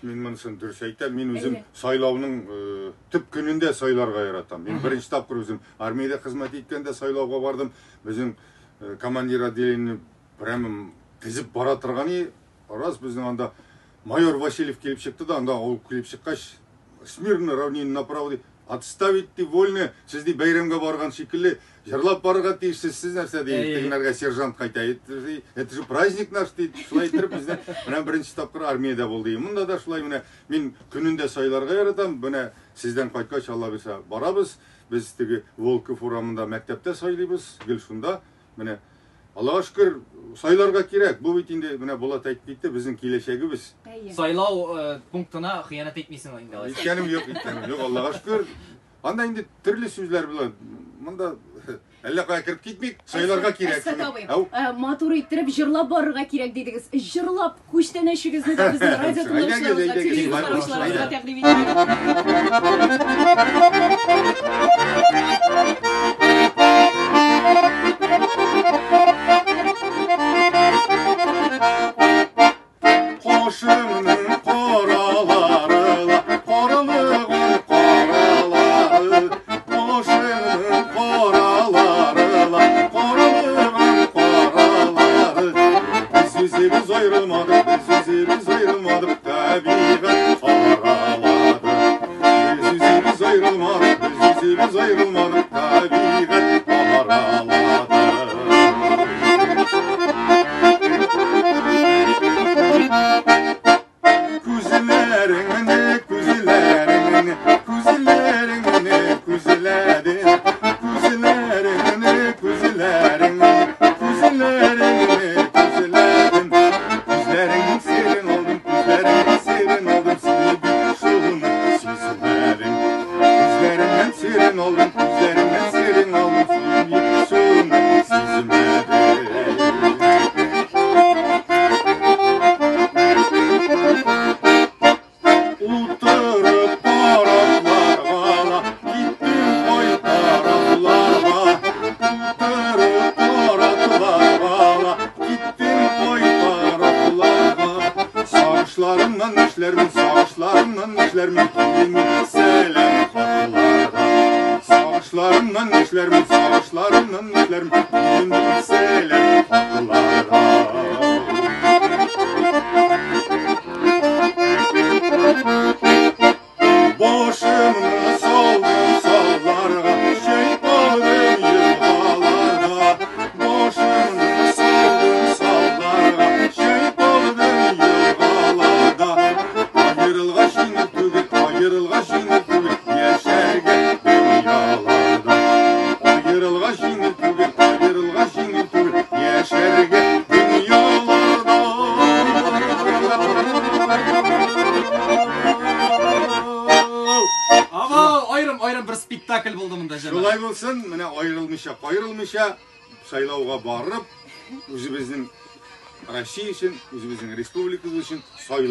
Мин монысын дөрес әйтәм. Мин үзем сайлауның төп көнендә сайларга яратам. Мин беренче тапкыр үзем армиядә хезмәт иткәндә сайлауга бардым. Безнең командир отделение прямо тезеп бара торган и раз безнең анда майор Васильев килеп чыкты да, анда ул килеп чыккач, смирно, равнин направо ди, отставить ди, вольно, сез ди бәйрәмгә барган шикелле җырлап барырга тиешсез, сез нәрсә ди, тегеләргә сержант кайта, это же праздник наш ди, шулай иттереп безне менә беренче тапкыр армиядә булды. Монда да шулай менә мин көнендә сайларга яратам, менә сездән кайткач, Алла бирсә, барабыз. Без теге Волков урамында мәктәптә сайлыйбыз, гел шунда. Менә Аллага шөкер, сайларга кирәк. Бу бит инде менә Булат әйтеп китте, безнең киләчәгебез. Сайлау пунктына хыянәт итмисең инде алайса. Иткәнем юк, иткәнем юк, Аллага шөкер. Анда инде төрле сүзләр була. Монда әллә кая кереп китмик, сайларга кирәк. Әсхәт абый, матур иттереп җырлап барырга кирәк дидегез. Җырлап күчтәнәчегезне дә безнең радио тыңлаучыларыбызга, телевизор караучыларыбызга тәкъдим итегез. Кашымның каралары ла, каралыгын каралары. Кашымның каралары ла, каралыгын каралары. Без үзебез аерылмадык, без үзебез аерылмадык, табигать аралады. Без үзебез аерылмадык, без үзебез аерылмадык, табигать аралады. Күзләреңне, күзләреңне, күзләреңне күзләдем. Күзләреңне, күзләреңне, күзләреңне күзләдем. Күзләреңнең серен алдым, күзләреңнең серен алдым, сине бит шуны сизмәдем. Күзләреңнән серен алдым, күзләреңнән серен алдым, сине бит шуны сизмәдем. Утырып тарафларга ла, киттем кай тарафларга. Утырып тарафларга ла, киттем кай тарафларга. Сагышларымнан нишләрмен, сагышларымнан нишләрмен, килми сәлам хатларга. Сагышларымнан нишләрмен, сагышларымнан нишләрмен, килми сәлам хатларга. Башымны салдым салларга, чайкалдым елгаларга. Башымны салдым салларга, чайкалдым елгаларда. Аерылгач җиңел түгел, аерылгач җиңел түгел, яшәргә дөньяларда. Аерылгач җиңел түгел, аерылгач җиңел түгел, яшәргә дөньяларда. Ама аерым аерым бер спектакль булды монда җәмәгать. Шулай булсын, менә аерылмыйча, каерылмыйча сайлауга барып, үзебезнең Россия өчен, үзебезнең республикабыз өчен сайлау.